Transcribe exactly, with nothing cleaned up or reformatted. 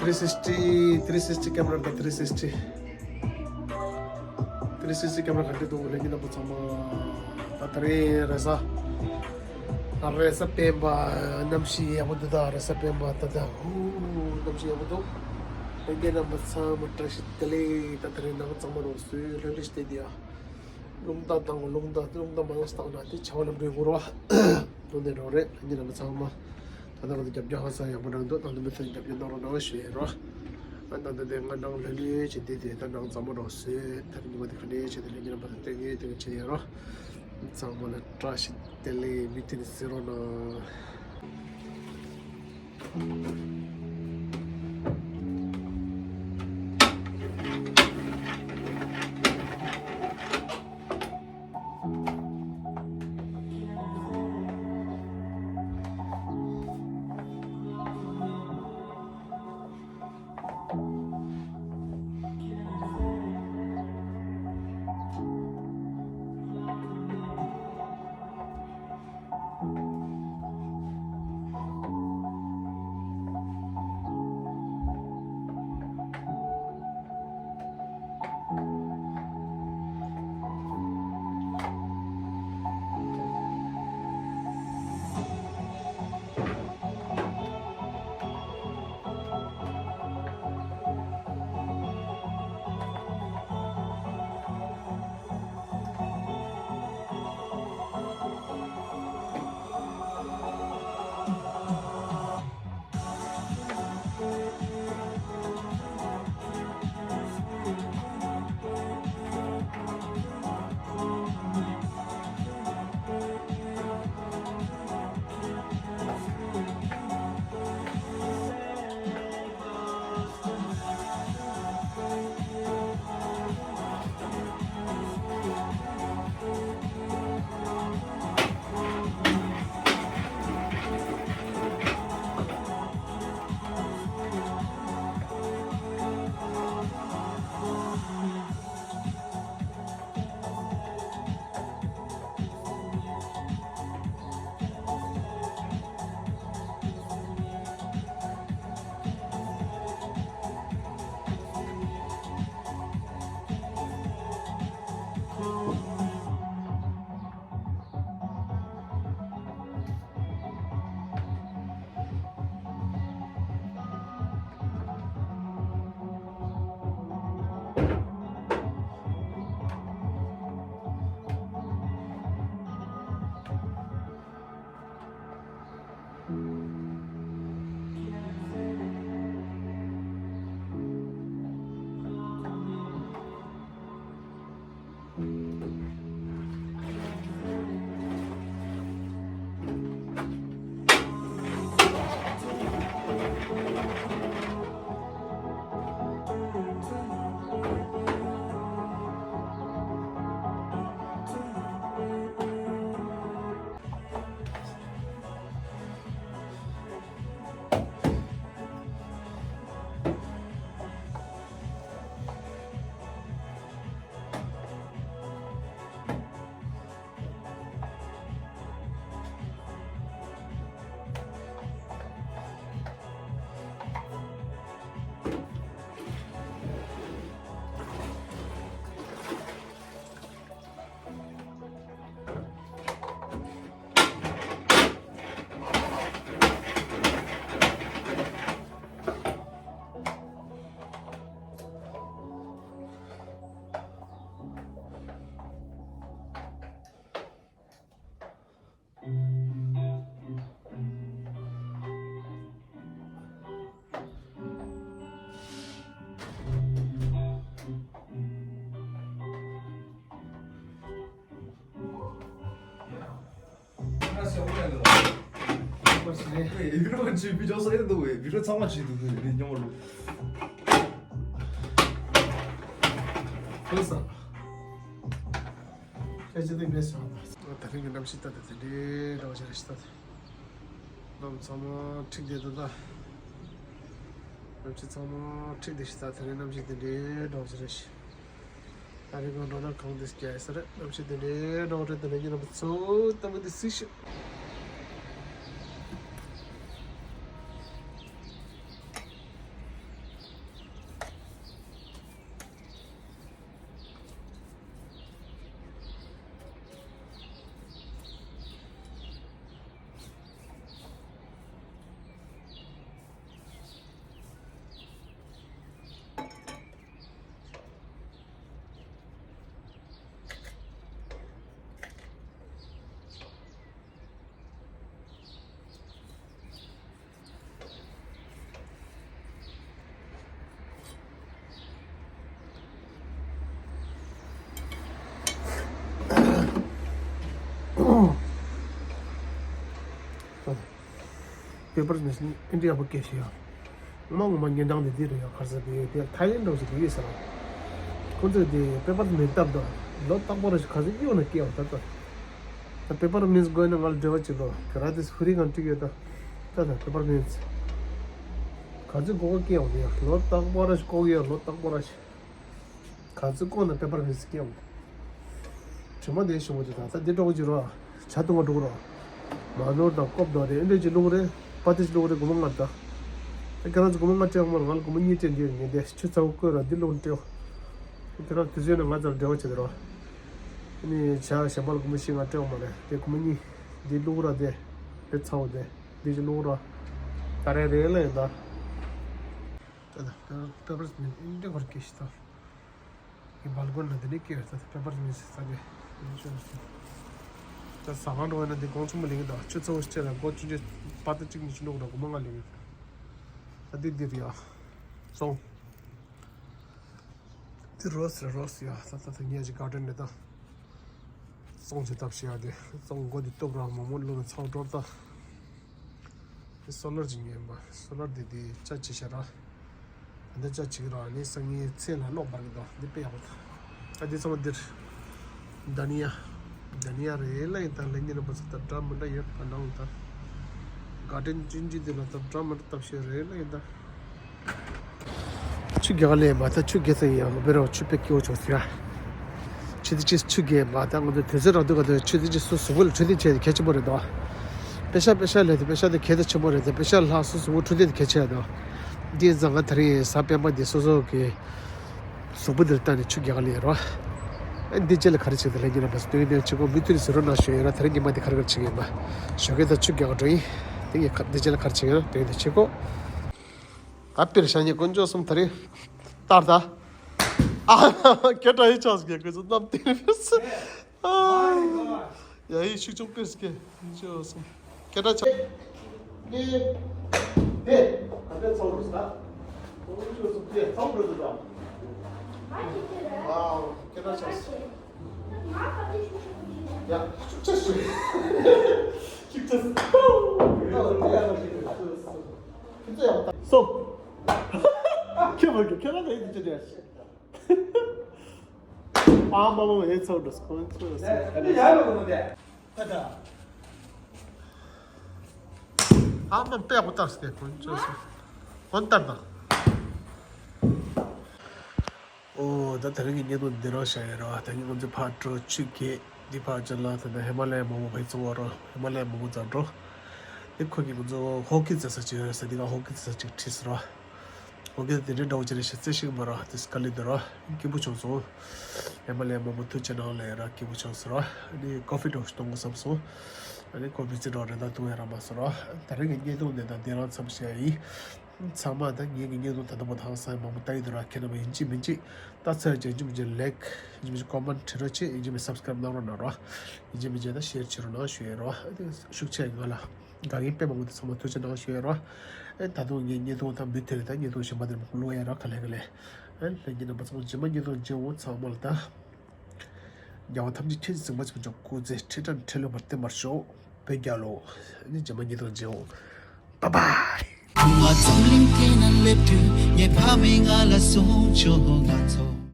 ཐི་རི་སིག་སི་ཊི། ཐི་རི་སིག་སི་ཊི་ཀེམ་ར་དང་། ཐི་རི་སིག་སི་ཊི། ཐི་རི་སིག་སི་ཊི་ཀེམ་ར་ག་འདྲ་འདུག་ལྷན་རྒྱས་རྣམ་པ་ཚང་མ། ད་དེ་རིང་རེས་གཟའ། ད་རེས་གཟའ་སྤེན་པ། གནམ་གཤིས་ཡག་པོ་འདུག་ད་རེས་གཟའ་སྤེན་པ། ད་ད་ཧུ། གནམ་གཤིས་ཡག་པོ་འདུག་ལྷན་རྒྱས་རྣམ་པ་ཚང་མ་བཀྲ་ཤིས་བདེ་ལེགས། ད་དེ་རིང་ནང་གཙང་མ་རོགས་སུ་ལྷོད་ལྷོད་བལྟས་དེ་ཡ། རླུང་རྟ་དང་། རླུང་རྟ། རླུང་རྟ་མང་ཙམ་བཏང་ན་དེ་བྱ་བ་ལམ་འགྲོ་ཡི་འགོར་བ། དེ་འདྲ་རེད། ལྷན་རྒྱས་རྣམ་པ་ཚང་མ། ད་ལྟ་ང་ཚོ་རྒྱབ་སྐྱོར་ཧ་ཅང་ཡག་པོ་གནང་འདུག་དང་དུ་མི་ཚོས་རྒྱབ་སྐྱོར་གནང་རོགས་གནང་ཞུ་ཡ་རོགས། ཨ་ནང་དུ་དེ་ང་ནང་ལྷོད་ལྷོད་བྱེད་དེ་དེ་ད་ནང་གཙང་མ་རོགས་སུ། ད་རིང་ཉི་མ་དེ་ག་ནས་བྱེད་དེ་ལྷན་རྒྱས་རྣམ་པ་དང་ལྟོས་ངེས་དེ་ག་བྱེད་ཡ་རོགས། ཚང་མ་ལ་བཀྲ་ཤིས་བདེ་ལེགས། མུ་མཐུད་ནས་གཟིགས་རོགས་གནང་། ང་ཟེར་བ་ཡིན་ལ། ཁོ་ཟེར། ཨེ། བི་རོ་ཅི་བི་ཇོ་སོ་ཨེ་འདུག་བས། བི་རོ་ཚང་མ་ཅི་འདུག་གི་རེད་སྙོར་ལོ། ཁོ་ཟེར། ཁྱེད་ཅི་འདུག་མེད་སོང་། ད་རིང་གི་གནམ་གཤིས་ལྟ་དེ་དེ་འདྲའི་འདྲ་བ་ཞིག་རེད་ཤག་ད། གནམ་ཚང་མ་འཁྲིགས་བསྡད་འདུག་ད། གནམ་གཤིས་ཚང་མ་འཁྲིགས་བསྡད་ཤག་ད། དེ་རིང་གནམ་གཤིས་དེ་འདྲའི་འདྲ་བ་ཞིག་རེད་ཤག་ད་རེས་ཀྱི་འགྲོ་སྟངས་གང་དེ་སྐྱེལ་ས་རེད། གནམ་གཤིས་དེ་འདྲའི་འདྲ་བ་རེད། དེ་ནས་ཉིན་རྣམ་པ་ཚོ་ལྟད་མོ་དེ་གཟིགས་ཤིག་པེ་པར་མིན་ཨིན་ཏྲི་ཡག་པོ་སྐྱེས་ཤག་ཡ། ངོ་མ་ངོ་མ་ཉིན་གྲངས་དེ་འདི་རེད་ཡ། ག་རེ་ཟེར་དེ་དེ་ཐའི་ལེན་འདྲ་བོ་ཞིག་དེ་ཡོད་ས་རེད། ཁོ་ཚོས་དེ་པེ་པར་མིན་བཏབ་དང་ལོ་རྟག་པར་ག་ཚོད་གཡུག་ན་སྐྱེ་བ་ད་ལྟ། ད་པེ་པར་མིན་དགོས་ན་ང་ལ་འབྲེལ་བ་བྱེད་དོ། ག་རེ་དེ་ཧུ་རི་གང་བྲིས་ཡོད་ད། ད་ད་པེ་པར་མིན་ག་ཚོད་དགོས་ག་སྐྱེ་བ་དེ་ཡ། ལོ་རྟག་པར་ཞིག་ལྐོག་ཡ། ལོ་རྟག་པར་ཞིག་ག་ཚོད་བཀོག་ན་པེ་པར་མིན་སྐྱེ་འོང་། དྲི་མ་དེ་ཞུ་མ་ཐུབ། ད་ད་འདི་འགྲོ་གི་རོ། ཇ་འཐུང་ག་འགྲོ་གི་རོ། མ་ནོར་དང་ཀོབ་དང་རེད། ཨེ་འདྲས་ཅིག་བླུགས་རེད། པ་ཏི་ཅིག་བླུགས་རེད། སྒོར་མོ་ལྔ་ད། ད་ཁྱེད་རང་ཚོ་སྒོར་མོ་ལྔ་སྤྲད་འོང་མ་རེད། ང་ལ་སྒོར་མོ་གཉིས་སྤྲད་འདི་ཡོད་ངས་འདི་ཆུ་ཚ་བོ་བསྐོལ་ར་འདི་བླུགས་སྤྲད་འོང་། ཁྱེད་རང་དུས་ཚོད་ནང་ང་ཚོར་འབྲེལ་བ་བྱེད་དེ་རོ། ཨ་ནི་ཇ་གཞན་པ་ལ་སྒོར་མོ་བཞི་ལྔ་སྤྲད་འོང་མ་རེད། དེ་སྒོར་མོ་གཉིས། འདི་བླུགས་ར་དེ། དེ་ཚ་བོ་དེ། འདི་ཅིག་བླུགས་ར། ད་རེད་རེད་ལ་ཡིན་ད། ད་ད་པེ་པར་མིན་ཨིན་ཏྲི་གར་སྐྱེས་ཤག་ད། ཡིན་པ་ལ་དགོན་ན་དེ་ནས་སྐྱེ་བ་ད་པེ་པར་མིན་ས་དེ། ད་ཟ་ཁང་འགྲོ་བ་ན་དེ་གོང་ཆུང་མ་ལེན་གི་ད། ཆུ་ཚ་བོ་ཞིག་ལ་སྒོར་བཅུ་བཅུ་པ་ཏི་གཅིག་གཉིས་ཅིག་བླུགས་ར་སྒོར་མོ་ལྔ་ལེན་གི་ད། ད་འདི་འདིར་ཡ། སོང་། འདི་རོ་སི་རེད་རོ་སི་ཡ། ད་ད་ད་ངས་ཅིག་གར་ཌེན་རེད་ད། བཙོང་བྱེད་ཐབས་ཤེས་ཡ་དེ། བཙོང་སྒོ་དེ་གཏུབ་ར་མང་མང་བླུགས་ནས་ཚ་བོ་འགྲོ་ད། དེ་སོ་ལར་ཅིག་ཉོས་ཡིན་པ། སོ་ལར་དེ་དེ་ཅ་ཅི་ཤ་ར། ད་ལྟ་ཅ་ཅིག་ར་ནི་སང་ཉིན་ཚེས་ལ་གློག་འབར་གི་འདུག་འདི་དཔེ་ཡག་པོ་འདུག་ཨ་འདི་ཚང་མ་འདིར། དཱ་ནི་ཡ། དཱ་ནི་ཡ་རེད་ལ་ཡིན་ད། ལྷན་རྒྱས་རྣམ་པ་ཚོ་ད་འདྲ་མི་འདྲ་ཡོད་པ་ནང་ད། གར་ཌེན་ཅིན་ཅི་འདི་ལ་ད་འདྲ་མི་འདྲ་ཐབས་ཤེས་རེད་ལ་ཡིན་ད། ཆུ་རྒྱག་ལས་མ་ད་ཆུ་རྒྱག་ས་ཡིན་ཡང་བེ་རོ་ཆུ་དཔེ་སྐྱིད་པོ་བྱུང་ཟེར་ཡ། ཆུ་དེ་ཅི་ཆུ་རྒྱག་མ་ད་ང་ཚོ་དུས་ཚོད་རག་དུས་ག་དུས་ཆུ་དེ་ཅི་སུ་གཟུགས་པོ་ལ་འཕྲོད་བསྟེན་བྱས་ཏེ་གལ་ཆེན་པོ་རེད་དོ། པེ་ཤ་པེ་ཤ་ལས་དེ་པེ་ཤ་དེ་གལ་ད་ཆེན་པོ་རེད་དེ། པེ་ཤ་ལྷག་སུ་གཟུགས་པོ་འཕྲོད་བསྟེན་དེ་གལ་ཆེ་ཡ་དོ། འདི་ཡིན་ཙང་ང་ད་རིང་གཟའ་སྤེན་པ་འདི་སོ་སོ་གི་གཟུགས་པོ་འདིར་བལྟས་ནས་ཆུ་རྒྱག་ལས་རོ། ཨ་འདི་རྗེས་ལ་ག་རེ་བྱེད་དེ་ལས་ཀྱི་རྣམ་པ་ཚོ་སྟོན་ནས་ཆུ་གོ་མུ་མཐུད་ནས་ཟེར་རོ་ན་ཞུ་ཡ་ར། ད་རིང་ཉི་མ་འདི་ག་རེ་ག་རེ་བྱེད་ཀྱི་ཡིན་པ་ཞོགས་ཀས་ད་ཆུ་རྒྱག་འགྲོ་ཡིན། དེ་ཡི་ཁ་འདི་རྗེས་ལ་ག་རེ་བྱེད་ཀྱི་ཡིན་ན་སྟོན་ནས་ཆུ་གོ། ད་པིར་ཤ་ཉེ་དཀོན་མཆོག་གསུམ་ད་རེས་ལྟར་ད། ཨ་ཧ་ཧ་ཧ། སྐད་གྲགས་ཡི་ཆགས་སུ་རྒྱལ་ཁོས་ཚོ་རྣམས་དེ་རེད་པས། ཨ་ཡ་ཡི་ཤུགས་ཆུང་པིར་སྐད་དཀོན་མཆོག་གསུམ། སྐད་གྲགས་ཆགས། ནི། དེ། ད་ལྟ་ཚོགས་རུ་ས། དཀོན་མཆོག་གསུམ་དེ་ཚོགས་རུ་དུ་དང་། ཝའོ། སྐད་གྲགས་ཆགས་སོང་། ཡ། ཤུགས་ཆེ་ཤུགས། ཤུགས་ཆེ། སོ། ཁྱེད་མ་ཁྱེད་རང་ག་ཡིན་ཅི་རེད། ཨ་མ་མ་ཡེ་ཚོགས་འགྲོ་སྐོང་ཚོགས་སོ། ཨ་མ་པད་ཧོ་ཏར་སྐེ་སྐོང་ཚོགས་སོ། ཧོན་ཏར་དང་། ཨོ་ད་དེ་རིང་གི་བརྙན་ཐུང་འདི་རང་བཞག་ཡོད་ར། ད་ངས་ང་ཚོ་ཕར་འགྲོ་ཆུ་རྐྱལ་འདི་ཕར་ཅན་ལ་ད་ལྟ་ཧི་མ་ལ་ཡ་མང་པོ་ཕར་བཙོང་བ་ར། ཧི་མ་ལ་ཡ་མང་པོ་འཛར་འགྲོ། འདི་ཁོ་གི་ང་ཚོ་ཧོ་ཀི་རྩེ་ས་ཅིག་ཡོད་ས་འདི་ག་ཧོ་ཀི་རྩེ་ས་ཅིག་ཁྲིད་ཟེར་ར། ཧོ་ཀི་དེ་འདྲའི་འདྲ་བོ་ཅིག་རེད་ཤག་རྩེ་ཤེས་ཀྱི་མ་ར། དེ་དཀའ་ལས་འདུག་ར། སྐྱིད་པོ་བྱུང་སོང་། ཧི་མ་ལ་ཡ་མང་པོ་ཐུགས་རྗེ་གནང་ལེ་ར། སྐྱིད་པོ་བྱུང་སོང་ར། ཨ་ནི་ཀོ་ཕི་འདྲ་བོ་ཞིག་གཏོང་དགོས་བསམ་སོང་། ཨ་ནི་ཁོ་བི་ཚི་འདྲ་བོ་རེད་ད་གཏོང་ཡ་རག་མ་སོང་ར། ད་རིང་གི་བརྙན་ཐུང་འདི་ད་འདི་རང་མཚམས་བཞག་ཡིན། ཚང་མ་ད་ངེད་ཀྱི་བརྙན་ཐུང་ད་ལྟ་བར་ཧང་སང་མང་པོ་ལྟ་ཡི་འདུག་ར། ཁྱེད་རྣམ་པ་ཡིན་གཅིག་མིན་གཅིག་ལྟ་ཚར་རྗེས་ཡིན་གཅིག་མིན་གཅིག་ལའིཀ་ཡིན་གཅིག་མིན་གཅིག་ཀོ་མེན་ཊི་བྲིས་རོགས་བྱེད། ཡིན་གཅིག་མིན་སབ་སི་ཀ་རེབ་གནང་རོགས་གནང་རོགས། ཡིན་གཅིག་མིན་གཅིག་ད་ཤེར་བྱེད་རོགས་གནང་ཞུ་ཡ་རོགས། ཨ་ནི་ཤུགས་ཆེ་ང་ལ་དགའ་མཁན་དཔེ་མང་པོ་འདུག་ཚང་མ་ཐུགས་རྗེ་གནང་ཞུ་ཡ་རོགས། ཨ་ད་དུང་ངའི་བརྙན་ཐུང་ད་མུ་མཐུད་ནས་ད་བརྙན་ཐུང་གཞན་པ་དེ་ལོག་ཡ་རོགས། ག་ལེ་ག་ལེ། ཨ་ལྷན་རྒྱས་རྣམ་པ་ཚང་མ་རྗེས་མ་བརྙན་ཐུང་མཇལ་འོང་། ཚང་མ་ལ་ད་རྒྱལ་བ་ཐམས་ཅད་མཁྱེན་ཅིང་གཟིགས་པ་ཆེན་པོ་མཆོག་སྐུ་ཚེ་ཁྲི་ཕྲག་ཁྲི་ལོ་བར་བརྟན་པར་ཤོག་བོད་རྒྱལ་ལོ། ཨ་ནི་རྗེས་མ་བརྙན་ཐུང་མཇལ་འོང་། Bye bye. ང་འཛམ་གླིང་སྟེང་ན་སླེབས་དུས་ངའི་ཕ་མས་ང་ལ་གསུངས་བྱུང་། ང་ཚོ།